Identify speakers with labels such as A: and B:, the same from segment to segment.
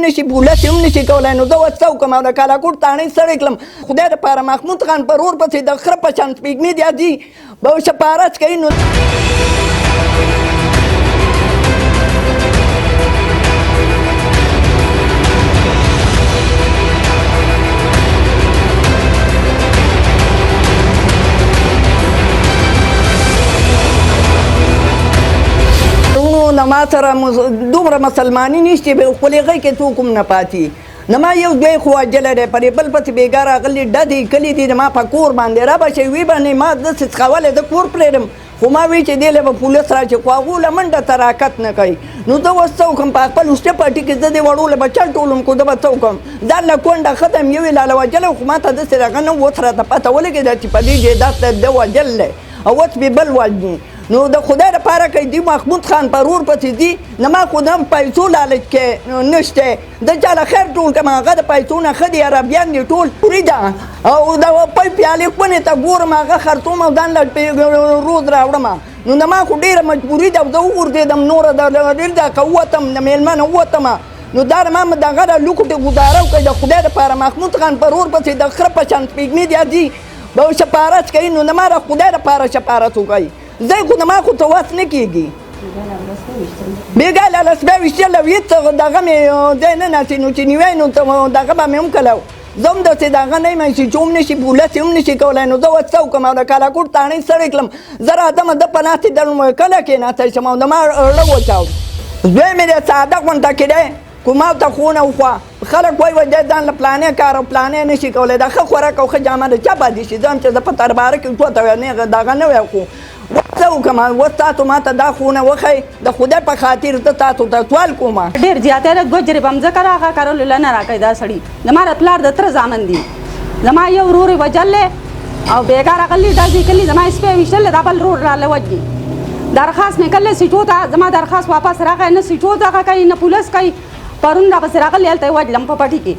A: نشي پولیس هم نشي کولای، نو زه اوس څه وکړم؟ او د کالاکوټ تاڼې ستړی کړم. خدای دپاره محمود خان پر ور پسې د خره په شان سپېږمې دي ځي به شپارس کوي. نو ما سره دومره مسلماني نشته، به خپلې غږ کې څوک هم نه پاتې. نه ما یو دوی خو وژلی دی، پرې بل پسې بېګا راغلي ډزې کلي دي ما په کور باندې را به شي وي باندې ما داسې څښولی، زه کور پرېږدم، خو ما وی چې دې له به پولیس راشي، خو هغو له منډه تراکت نه کوي. نو زه اوس څه وکړم؟ په خپل اوسته پټي کې زه دې وړو له به چل ټولوم، خو زه به څه وکړم؟ ځان له کونډه ښځه یم، یو یې لا له وژلی، خو ما ته داسې دغه نه اوس راته پته ولګېده چې په دې جایداد ته ده وژلی او اوس بې بل وژني. نو د خدای لپاره که دی محمود خان پر ور پسې ځي، نو ما خو د پیسو لالچ کې نشته، د چا له خیر ټول کوم، هغه د پیسو نه ښه دي، عربیان دي ټول پوري ده. او د پۍ پیالې خونې ته ګورم، هغه خرڅوم او ځان له روز راوړم. نو د ما خو ډېره مجبوري ده، زه وغورځېدم، نوره د ډېر دغه ووتم، د مېلمه نه ووتم. نو دا ما دغه د لوکوټې ګزاره وکړئ د خدای لپاره محمود خان پر ور پسې د خره په شان سپېږمې دي ځي به شپارس کوي. نو د ما د خدای لپاره شپارس وکړئ، زه خو د ما خو څه وس نه کېږي. بېګا له سپی ویشتل او هېڅ دغه مې ځای نه ناستې، نو چې نیوی نو دغه به مې هم کله زه هم داسې دغه نه یم چې هم نه شي پولیس هم نه شي کولی. نو زه اوس څه وکړم؟ او د کالاکوټ تاڼې ستړی کړم، زه راځم ده په ناستې دلم کله کېناستی شم. او د ما ړه وچاو زوی مې دی ساده غونډه کې دی، خو ما ته ښونه وخوه. خلک وایي وایي دی ځان له پلانې کار او پلانې نه شي کولی، دا ښه خوراک او ښه جامه د چا پاتې شي؟ زه هم چې زه په درباره کې څو ته نه دغه نه وای، خو څه وکړم؟ اوس تاسو ما ته دا ښونه وښیئ د خدای په خاطر، زه تاسو ته سوال کوم.
B: ډېر زیاتی ده، دوه جریبه مځکه ده، هغه کرلو له نه راکوي دا سړي. زما د پلار د تره زامن دي، زما یو ورور یې وژلی او بېګا راغلي ډزې کړي، زما یې سپی ویشتلی، دا بل ورور راله وژني. درخواست مې کړی سیټو ته، زما درخواست واپس راغی، نه سیټو دغه کوي نه پولیس کوي. پرون راپسې راغلي هلته یې وژلم په پټي کې.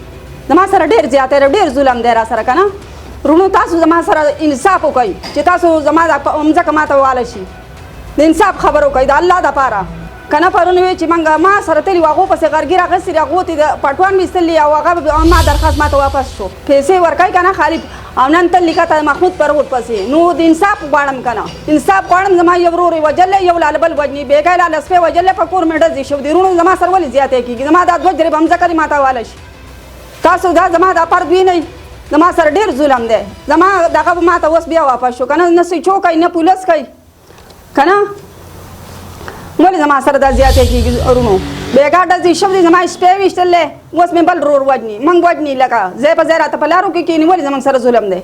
B: زما سره ډېر زیاتی دی، ډېر ظلم دی را سره. که نه وروڼو تاسو زما سره انصاف وکړئ چې تاسو زما د مځکه ماته واله شي، د انصاف خبر وکړئ د الله دپاره. که نه پرون وی چې موږ ما سره تللي وو، هغو پسې غرګي راغستې دي، هغو ته د پټوان ویستلي او هغه ما درخواست ماته واپس شو، پیسې ورکوي که نه خالي. او نن تللي کته محمود پر ور پسې. نو د انصاف غواړم، که نه انصاف غواړم. زما یو ورور یې وژلی، یو لاله بل وژني، بېګا یې لاله سپی وژلی، په کور مې ډزې شوې دي. وروڼو زما سره ولې زیاتی کېږي؟ زما دا دوه جریبه مځکه دې ماته واله شي. تاسو دا زما دا فرد وینئ، زما سره ډېر ظلم دی. زما دغه به ماته اوس بیا واپس شو، که نه نه سیچو کوي نه پولیس کوي. که نه ولې زما سره دا زیاتی کېږي وروڼو؟ بېګا ډزې شوې دي، زما یې سپی ویشتلی، اوس مې بل ورور وژني، موږ وژني، لکه ځای په ځای راته په لارو کې کښېني. ولې زموږ سره ظلم دی؟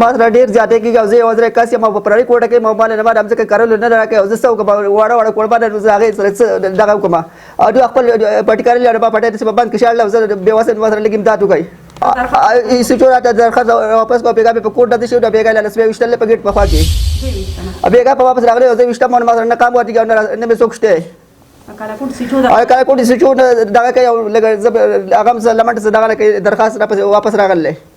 C: ما سره ډېر زیاتی کېږي او زه یو ځای کس یم او په پرړۍ کوټه کې یم او ما له ما د مځکه کرلو نه راکوي او زه څه وکړم؟ واړه واړه کوربه ده، نو زه هغې سره څه دغه وکړم؟ او دوی خپل پټي کرلي او ما پټی داسې په بند کې شاړله او زه بې وسه یم، ما سره لږ امداد وکړئ. سیټو راته درخواست واپس کړ، بېګا مې په کور ډزې شوې، بېګا یې لاله سپی ویشتلی په ګېټ په خوا کې، بېګا په واپس راغلی او زه ویشتم او ما سره نه کام ورتېږي او نه مې څوک شته. کالاکوټ سیټو دغه کوي او لږ زه هغه هم څه لمنډ څه دغه نه کوي، درخواست راپسې واپس راغلی.